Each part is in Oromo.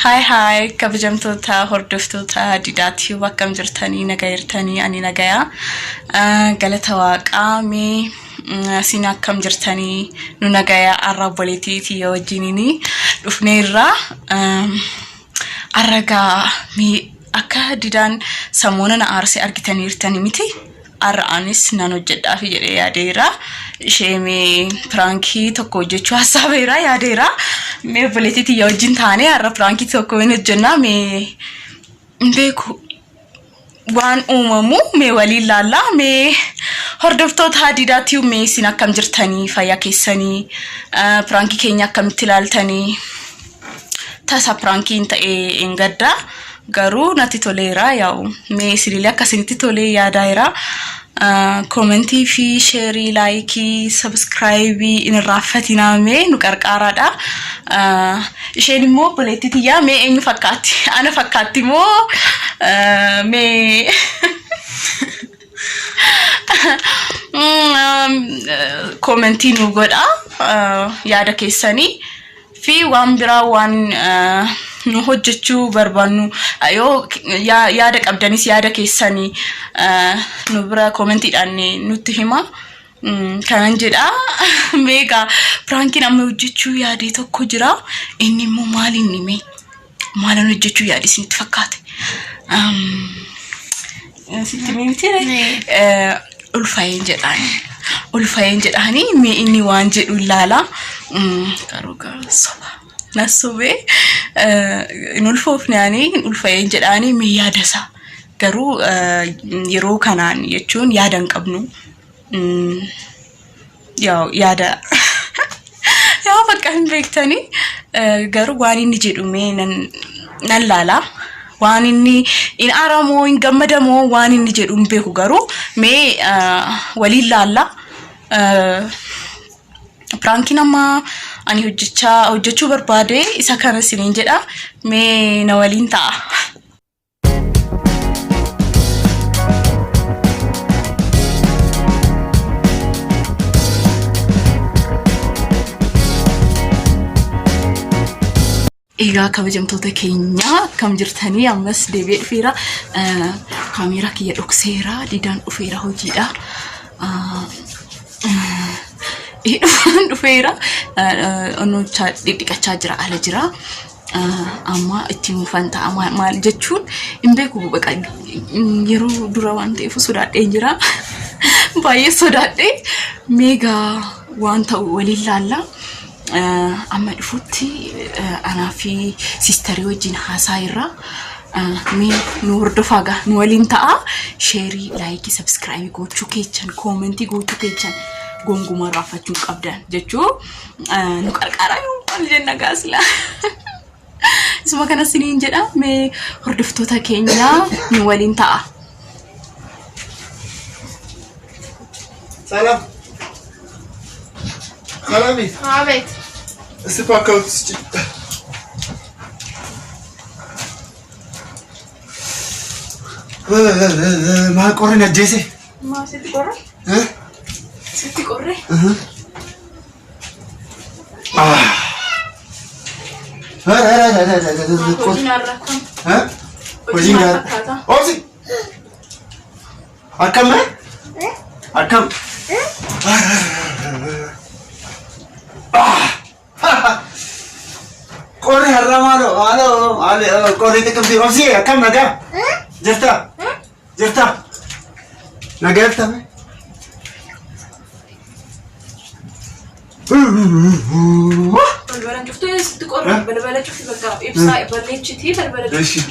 Haay haay kabajamtoota hordoftoota Didaa Tube akkam jirtanii nagaa jirtanii ani nagayaa galata waaqaa mee isin akkam jirtanii nu nagayaa arra obboleettii tiyya wajjiniin dhufneerra arra gaa mee akka Didaan samoona na aarse argitaniirtanii miti Har'a anis nan hojjedhaafi jedhee yaadeera. Ishee mee piraankii tokko hojjechuu hassaabeera yaadeera. Mee obboleettii tiyya wajjin taanee har'a piraankii tokko hin hojjennaa mee hin beeku. Waan uumamu mee waliin laallaa mee hordoftoota Hadiidaa Tube mee isin akkam jirtanii fayyaa keessanii piraankii keenya akkamitti ilaaltanii tasa piraankiin ta'ee hin gadda garuu natti toleera yaa'u mee isinillee akka isinitti tolee yaadaa jira. Koomentii fi sheerii laayikii sabskraayibii hin irraanfatinaa mee nu qarqaaraadha. Isheen immoo obboleettii tiyyaa mee eenyu fakkaatti? Ana fakkaatti moo mee koomentii nu godha yaada keessanii. Fi waan biraa waan nu hojjechuu barbaannu yoo yaada qabdanis yaada keessanii nu bira koomentiidhaan nutti hima. Kanan jedha. Meeqa piraankiin amma hojjechuu yaade tokko jira. Inni immoo maal inni mee? Maalan hojjechuu yaade isinitti fakkaate? Sitti himee miti ree? Ulfaa'een jedhaani. Ulfaa'een jedhaani mee inni waan jedhu ilaala. Garuu gaa soba. Na sobee hin ulfoofne ani hin ulfaa'een jedhaani mee yaada isaa. Garuu yeroo kanaan jechuun yaada hin qabnu. Yaada yaa bakka hin beektanii garuu waan inni jedhu mee nan laala. Waan inni hin aaramoo hin gammadamoo waan inni jedhu hin beeku garuu mee waliin laalla. Piraankiin amma ani hojjechaa hojjechuu barbaade isa kana isiniin jedha mee na waliin ta'a. Egaa kabajamtoota keenya akkam jirtanii ammas deebi'ee dhufeera. Kaameeraa kiyya dhokseera. Didaan dhufeera hojiidha. Dhufeera. Onnochaa dhidhiqachaa jira ala jira. Amma itti mufan ta'a maal jechuun hin beeku baqa yeroo dura waan ta'eef sodaadhee jira. Baay'ee sodaadhee meegaa waan ta'u waliin laalla. Amma dhufutti anaa fi siistarii wajjin haasaa irra. Mee nu hordofaa gaa nu waliin ta'a. Sheerii, laayikii, sabskiraayibii gochuu keechan, koomentii gochuu keechan gonkumaa irraanfachuu hin qabdan jechuu nu qarqaaraa yoo maal jenna gaasila. Isuma kana siniin jedha mee hordoftoota keenya nu waliin ta'a. Salam. Salami. Abeet. እስቲ ፓካውት ስጪ። Maal qorri na ajjeese? Maa sitti qorre? Sitti qorre? Hojiin har'a akkam? Hojiin gaarii. Obsi! Akkam mee? Akkam? Qorri har'aa maaloo maaloo maaloo qorri xiqqimti obsi akkam nagaa? Jirta? Jirta? Nagaa jirta mee? Balbala cuftuu sitti qorre balbala cufi bakka ibsaa balleechitii balbala cufi. Eshi.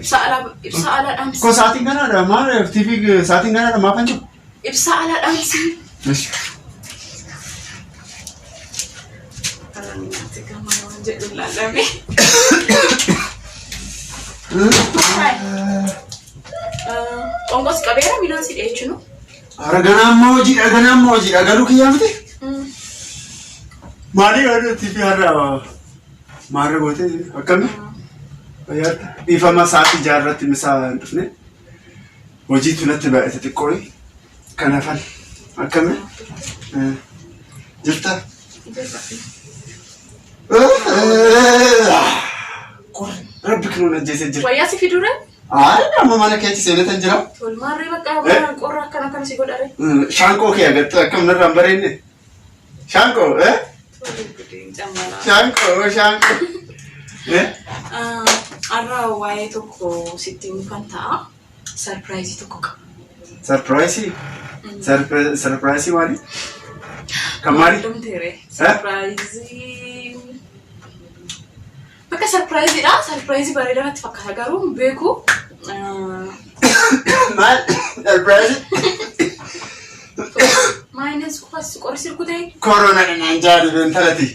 Ibsaa alaa ibsaa alaa dhaamsi. Ko sa'aatiin ganaadha maal TV sa'aatiin ganaadha maaf hin jiru? Ibsaa alaa dhaamsi. Eshi. Nyaata gamaa waan jedhu laalame. Qoonqos qabeera miilaan si dheechinu. Ara ganaa ammaa hojiidha ganaa ammaa hojiidha galuu kiyyaa miti. Maalii har'a TV har'a maarra gootee akkami? Fayyaatti dhiifama sa'aatii jaarratti misaa hin dhufne. Hojiitu natti baay'ate xiqqooyi. Kanaafan akkami? Jirta? Qorri. kinuun ajjeesee jira. Wayyaa si fidure? Ayi amma mana keetti seenatan jira. Tolmaarree bakka baraan qorra akkana akkana si godhare. Shaanqoo kee agartee akkam narraan bareenne? Shaanqoo eh? Tole guddiin cammaraa. Shaanqoo shaanqoo. Eh? Har'a waa'ee tokko sitti himuu kan ta'a. Sarpiraayizii tokko qaba. Sarpiraayisii? Sarpiraayisii maali? Kan maali? Dhumteere. Sarpiraayizii. Bakka sarpiraayiziidha. Sarpiraayizii bareedaa natti fakkaata garuu hin beeku. Maal? Sarpiraayisii? Maayinas qofas qorsi rukutee. Korona naan jaani bentalati.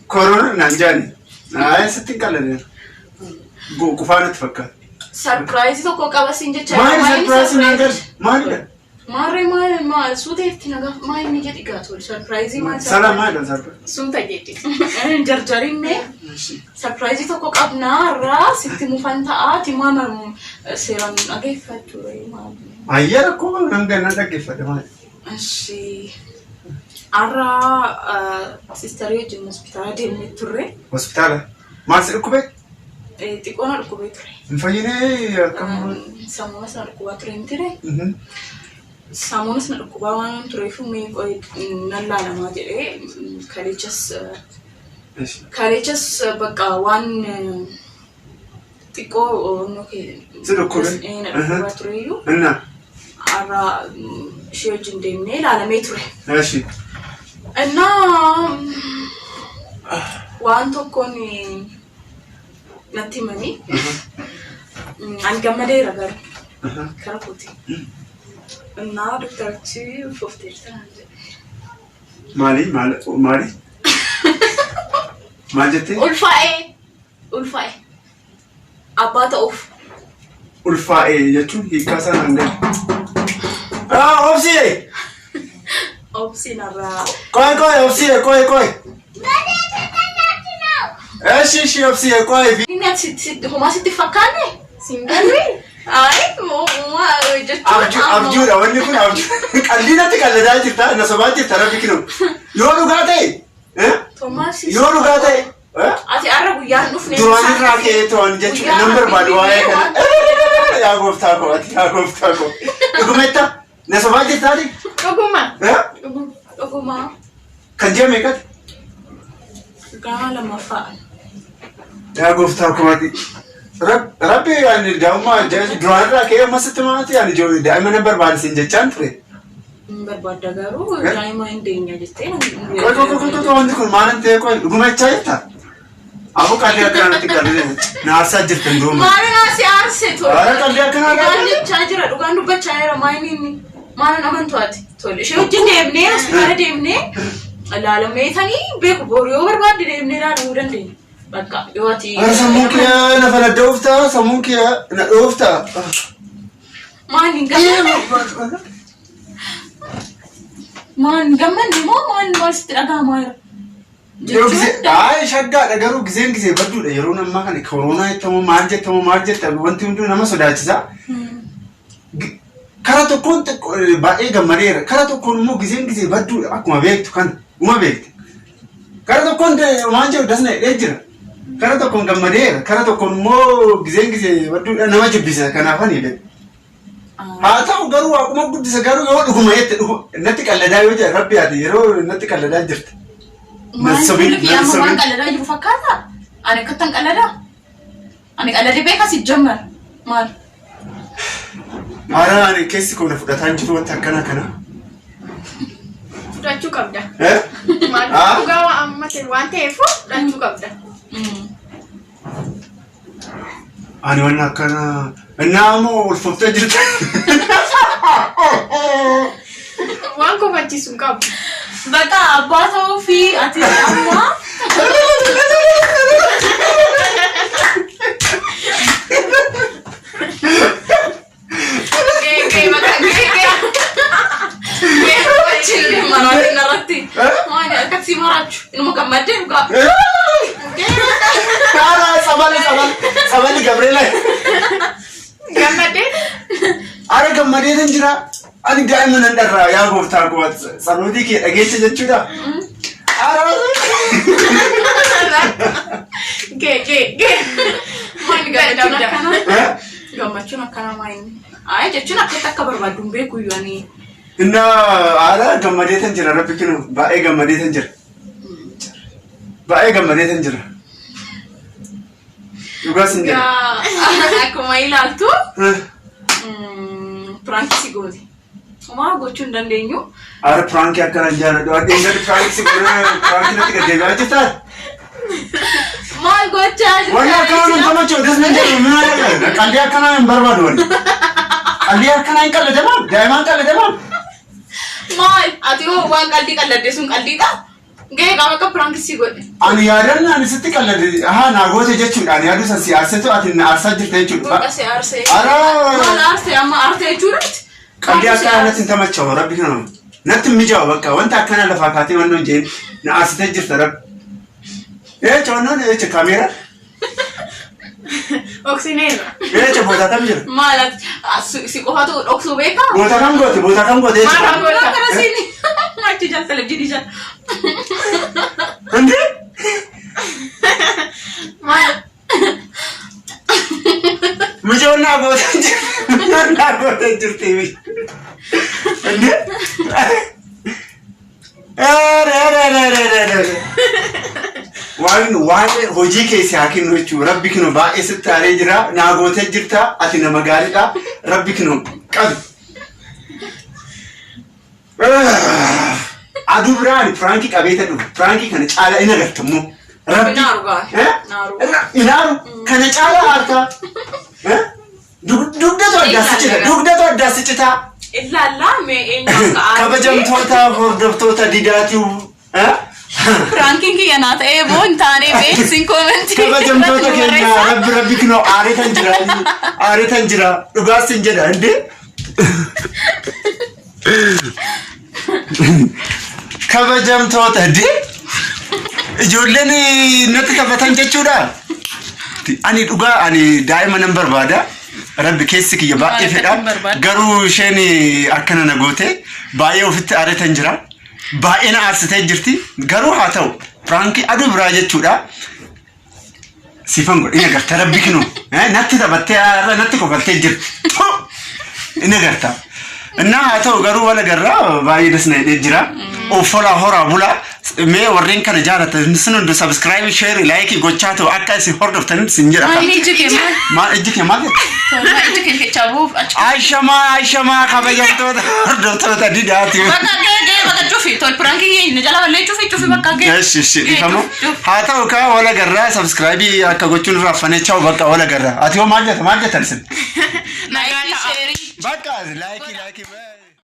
Korona naan jaani. Ayi sitti hin qalladeen. Qufaa natti fakkaata. Sarpiraayizii tokko qaba siin jecha. Maali sarpiraayizii naan galu? Maalidha? Maarree maal maal suuta itti nagaa maal inni jedhi gaatol sarpiraayizii maal Salam maalidha sarpiraayizii? Suuta jedhi. Jarjarinne sarpiraayizii tokko qabnaa irraa sitti mufan ta'a timaa seeraan dhageeffattu maal. Ayyaa rakkoo nan ganna dhaggeeffadha maali? Ishi har'a siistarii wajjin hospitaala deemnee turre. Hospitaala. Maal si dhukkube? Xiqqoo na dhukkubee ture. Hin fayyinee akkam? Sammuu sana dhukkubaa ture hin ture. Sammuunis na dhukkubaa waan tureef mee nan laalamaa jedhee kaleechas kaleechas bakka waan xiqqoo Si dhukkube? Na dhukkubaa tureyyuu Inna. har'a ishee wajjin deemnee ilaalamee ture. Eshi. Innaa waan tokkoon natti himanii ani gammadeera garuu kara kooti. Innaa doktarichi ulfoofteerta naan jedhe. Maali? Maali? Maali? Maal jettee? Ulfaa'ee! Ulfaa'e. Abbaa ta'uuf. Ulfaa'ee jechuun hiikkaa isaa naan galu. Ah, obsiyee! Obsiin irraa. Qoy qoy obsiyee qoy qoy. Eshi eshi obsiyee qoy. Inni ati homaa sitti fakkaanne? Siin galle? Ayi, homaa jechuun. Abjuu abjuudha wanni kun abjuu. Qalbii natti qalladaa jirta na sobaa jirta rabbi kinu. Yoo dhugaa ta'e eh? Toomaas. Yoo dhugaa ta'e eh? Ati har'a guyyaan dhufne. Duraan irraa ka'ee to'an jechuudha nan barbaadu waa'ee kana. Yaa gooftaa koo ati yaa gooftaa koo. Dhugumetta na sobaa jirtaati? Dhuguma. Eh? Dhuguma. Kan ji'a meeqati? Gama lammaffaa. Yaa gooftaa koo ati. Rabbi ani daa'immaa duraan irraa ka'ee amma sitti maati ani daa'ima nan barbaada siin jechaan ture. Hin barbaadda garuu daa'ima hin deenya jettee. Qoy qoy qoy qoy wanti kun maal ta'e qoy dhuguma jechaa jirta? Abu qalbii akkanaa natti qalbii na aarsaa jirtan duuma. Maal naa si aarse tole. Ara qalbii akkanaa Dhugaan jechaa jira dhugaan dubbachaa jira maal inni maalan amantu ati tole ishee wajjin deemnee hospitaala deemnee ilaalameetanii beeku boru yoo barbaadde deemnee ilaalamuu dandeenya. Bakka yoo ati. Ara sammuun kiyya na fana dhoofta sammuun kiyya na dhoofta. Maal hin gammanne? Maal hin gammanne moo maal maal sitti dhaga'amaa jira? Yeroo gisee ayi shaggaadha garuu giseen gisee badduudha yeroo ammaa kana koronaa jettamu maal jettamu maal jettamu wanti hunduu nama sodaachisa. Kara tokkoon xiqqoo baay'ee gammadeera kara tokkoon immoo giseen gisee badduudha akkuma beektu kana uma beekte. Kara tokkoon waan jedhu dasna jedhee jira. Kara tokkoon gammadeera kara tokkoon immoo giseen gisee badduudha nama jibbisa kanaafan jedhe. Haa ta'u garuu akkuma guddisa garuu yoo dhuguma jette natti qalladaa yoo jedhe rabbi ati yeroo natti qalladaa jirta. Maal Sobin- fuulli kiyya amma waan sobin. qalladaa jiru fakkaata? Ani akkattan qalladaa? Ani qalladee beekas ijjammar. Maal? Hara ani keessi koo na fudhataa hin jiru wanta akkana kana. Fudhachuu qabda. Eh? Maal Ah? dhugaa waan amma ta'e waan ta'eef fudhachuu qabda. Ani wanna akkana innaa ammoo ulfooftee jirta. Waan kofachiisu hin qabu. Bakka abbaa ta'uu fi ati amma Gee bakka gee gee. Maraatiin irratti. Maali akkasii maraachu? Inuma gammaddee dhugaa. Hara sabali sabali sabali Gabriela. Gammaddee Ara gammadeetan jira. Ani daa'ima nan dharraa yaa gooftaa koo saluutii kee dhageessa jechuudha. Ara gee gee gee. Gammachuun qabda. akkana. Eh? Gammachuun akkana maayin. Ayi jechuun akkatti akka barbaaddu hin beeku iyyuu ani. Inna haala gammadeetan jira rabbi kinu baay'ee gammadeetan jira. Baay'ee gammadeetan jira. Dhugaas hin jira. Gaa akkuma ilaaltu Eh. Prank si goote. Homaa gochuu hin dandeenyu. Ara prank akkana hin jaalladhu. Ati hin prank si godhee prank natti gad deebi'aa jirtaa? Maal gochaa jirta? Wanni akkanaa nun tamachuu das nan jedhu maal qalbii akkanaa hin barbaadu wanni. Qalbii akkanaa hin qalladamaa daa'imaan qalladamaa. Maal? Ati hoo waan qalbii qalladde sun qalbiidha? Gahee qaama akka prank si godhe. Ani yaadan ani sitti qallade haa naa goote jechuudha. Ani yaaduu san si aarsetu ati na aarsaa jirta jechuudha. Bakka si aarsee. Ara. Maal aarsee amma aarsee jechuudha? Qalbii akkanaa natti hin tamachawu rabbi kana natti hin mijaa'u bakka wanta akkanaa lafaa kaatee wannan jeen na aarsitee jirta rabbi. Eecha wannan eecha kaameera Oksineerra. eecha bootaa kam jira? Maal ati si qofatu dhoksuu beekaa? Bootaa kam goote bootaa kam goote eecha? Maal goota? Akkana siin achi jala televizyiinii jala. Hindi? Maal? Mijoon naa gootee jirti. Mijoon naa gootee jirti. Hindi? Waan waan hojii keessi haa kennu jechuudha. Rabbi kinu baay'ee sitti aaree jira. Naa gootee jirta. Ati nama gaariidha. Rabbi kinu qabi. Aduu biraan prank qabeeta dhufu. Prank kana caalaa in agarta immoo. Rabbi. Inaaru gaa. Eh? Naaru. Inaaru kana caalaa aartaa. Eh? Dugdatu addaa si cita. Dugdatu addaa si citaa. Ilaallaa mee eenyu akka aaree. Kabajamtoota hordoftoota didaatii. Eh? Prankiin kiyya naa ta'ee boo hin taane beeksiin comment. Kabajamtoota keenya rabbi rabbi kinoo aareetan jira. Aareetan jira. Dhugaas hin jedha. Indee? Kabajamtoota indee? Ijoolleen natti taphatan jechuudha. Ani dhugaa ani daa'ima nan barbaada. Rabbi keessi kiyya baay'ee Maal fedha. akka barbaaddu? Garuu isheen akkana na goote baay'ee ofitti aareetan jira. Baay'ee na aarsitee jirti. Garuu haa ta'u prank aduu biraa jechuudha. Sifan godhe inni agarta rabbi kinu natti taphattee har'a natti kofaltee jirti. Inni agarta. Innaa haa ta'u garuu wal agarraa baay'ee das na jedhee jira. Offolaa horaa bulaa mee warreen kana jaalatan sun hundi subscribe share like gochaa ta'u akka isin hordoftan isin jedha. Maal iji kee maal? Maal ijji kee maal jedha? Tolmaa iji kee kechaa bu'uuf achi. Ashamaa ashamaa kabajamtoota hordoftoota didaati. Bakka gahee gahee bakka cufi tol prank na jala ballee cufi cufi bakka gahee. Eshi eshi dhiifamu. Haa ta'u kaa wal agarraa subscribe akka gochuun irraa affanee cha'u bakka wal agarraa. Ati hoo maal jetta maal jettan isin? Like share. Bakka like like.